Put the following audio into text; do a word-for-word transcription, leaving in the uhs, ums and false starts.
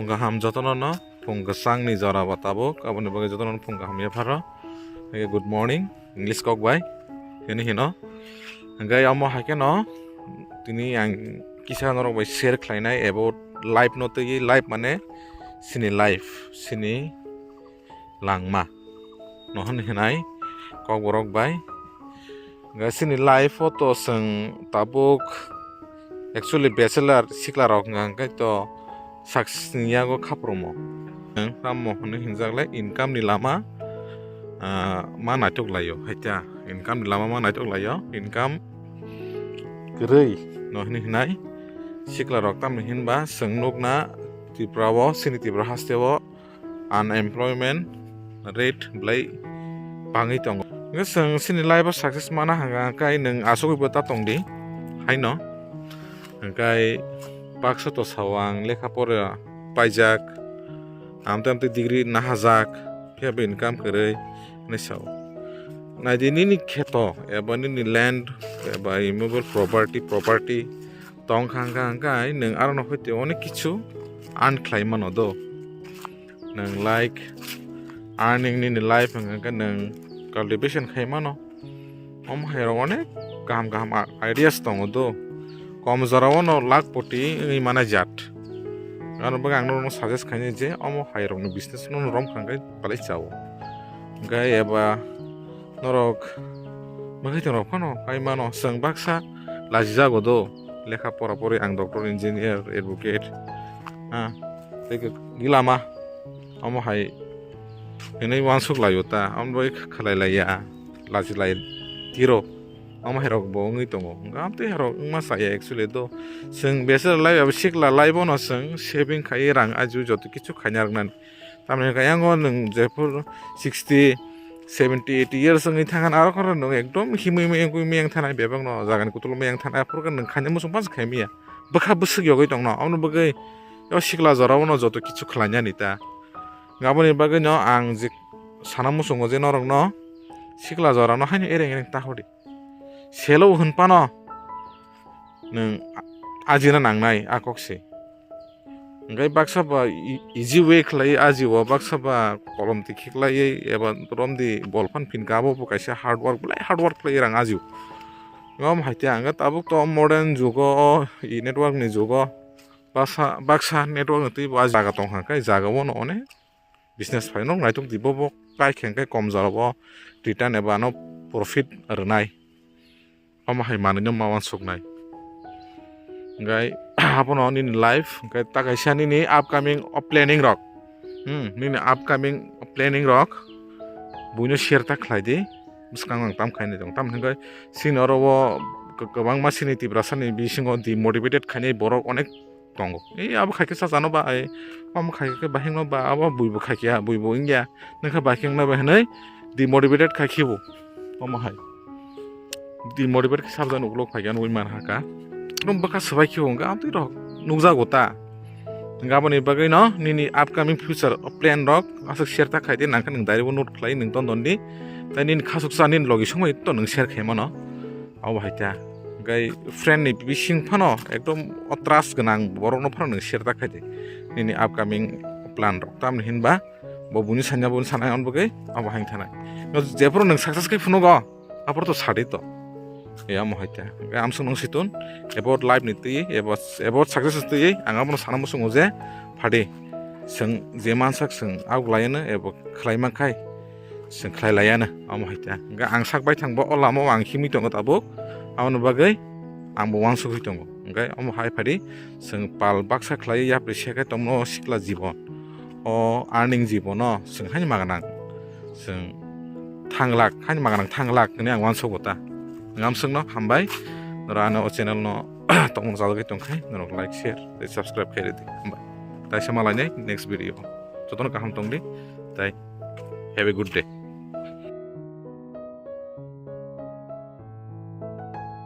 Phung kaham jotono no, phung kwchangni jora ba tabuk, aboni bagwi jotono no phung kaham yapharo. Hwnkhe good morning, English kok bai, hini hino. Hwnkhe omo haikhe no, tini ang kisa norok bai share khlainai about life no twi, life mane sini life, sini langma no hwn hinai kokborok bai. Hwnkhe chini life o to chwng tabuk actually bachelor sikla rok hwnkha hwnkhe to success ni yago khaprumo. Chwng tamo hwnwi hinjak le income ni lama, ah, ma naitok laio, haita income ni lama ma naitok laio, income kwrwi no hwnwi hinai sikla rok, tamni hinba chwng nukna Tripura o, chini Tripura haste o unemployment rate belai bangwi tongo. Hwnkhe chwng chini life o success mana hwnkha hwnkhe nwng asugwi bo ta tongdi haino. Hwnkhe baksa to sao ang lekha pora paijak, amtwi amtwi degree nahajak, phiya bo income kwrwi hinwi sao. Naidi nini kheto eba nini land eba immovable property, property tong kha hwnkha hwnkhe nwng aro no hwtwi onek kichu earn khlai mano do. Nwng like earning nini life hwnkha hwnkhe nwng cultivation khai mano. Omo hai rok onek kaham kaham a-, ideas tongo do. Kom jora o no lakh poti wngwi mana jat. Ano bagwi ang norokno suggest khainai je omo hai rokni business no rom kha hwnkhe belai chao. Hwnkhe eba norok bagwi tong rok phano khai mano chwng baksa lajijago do. Lekha pora porwi ang doctor, engineer, advocate, ha, tei khe gilama omo hai hinwi uansuk laio ta, omo bai khlai laiya, lachi lai tiro, omo hai rok bo wngwi tongo. Hwnkhe amtwi hai rok wngma chaya actually do, chwng bachelor life abo sikla life o no chwng saving khai rang ajiu joto kichu khaina rwnani. Tamni hwnkhe ayang o nwng jephuru sixty, seventy, eighty years wngwi thangkha, aro khoro nwng ekdom himwi miyang, miyang thanai, bebak no jagani kutulo miyang thanai, aphuru khe nwng khaina muchung pansa khai miya. Bwkha bwswk yogwi tongno, aboni bagwi o sikla jora o no joto kichu khlainani ta. Aboni bagwi no ang je sana muchungo je norok no sikla jora no haino ereng ereng ta hodi. Selo hwn phano nwng ajina nangnai a kok se. Hwnkhe baksa ba e-, easy way khlai ajio, baksa ba kolom twi khiklaiwi eba romdi bol phan phin kha, abo bo kaisa hard work, belai hard work khlai rang ajio. Omo hai tei ang tabuk to modern jugo, o e network ni jugo, baksa, baksa network ni twi bo a jaga tong kha, khe jaga o no onek business phai nok naitok di, bo bo kai khe hwnkhe kom jora o return eba ano profit rwnai. Omo hai manwi no ma uansuknai. Hwnkhe abono nini life, hwnkhe ta kaisa nini upcoming o planning rok, hmm, nini upcoming planning rok buino share ta khlai di. Bwskango ang tam khainai tongo, tamoni hwnkhe chini oro o kwbangma chini Tiprasa ni bisingo demotivated khainai borok onek tongo. Ei abo khaikhe chachano ba ai, omo khaikhe bahingno ba, abo buibo khaikya, buibo wngya, nokha bahingno ba hinwi demotivated khaikhe bo. Omo hai demotivated khe sabjani ukulok phaikya nugwi manha kha. Nung bwkha swbai khe bo hwnkhe amtwi rok nukjago ta. Hwnkhe aboni bagwi no nini upcoming future plan rok aswk share ta khaidi, nangkhe nwng diary bo note khlai nwng ton ton di. Tai nini khasuksa nini logi songwi to nwng share khai mano. Abo hai ta. Hwnkhe friend ni bising phano ekdom o trust gwnang borok no phano nwng share ta khaidi nini upcoming plan rok. Tamni hinba bo buini sanya, buini sanai on bagwi abo hai thanai. No jephuru nwng success khe phunugo, aphuru to sadi to. E amo hai ta. Hwnkhe amsuk nwng situn about life ni twi, about, about success twi ang abono sana muchungo je phadi. Chwng je mansak chwng auk laiano ebo khlai mankhai. Chwng khlai laiano, omo hai ta. Hwnkhe ang sak bai thang bo o lama o ang himwi tongo tabuk. Aboni bagwi ang bo uansugwi tongo. Hwnkhe omo hai phadi chwng pal baksa khlai yapri se khe tongmano sikla jibon. O earning jibono chwng haino maganang. Chwng thanglak, haino maganang thanglak hwnwi ang uansugo ta. Ngamswkno hambai. Norok ano o channel no tongmung chajagwi tongkhe norok like, share tei subscribe khe rwdi. Hambai. Taisa malainai next video. Jotono kaham tongdi. Tai have a good day.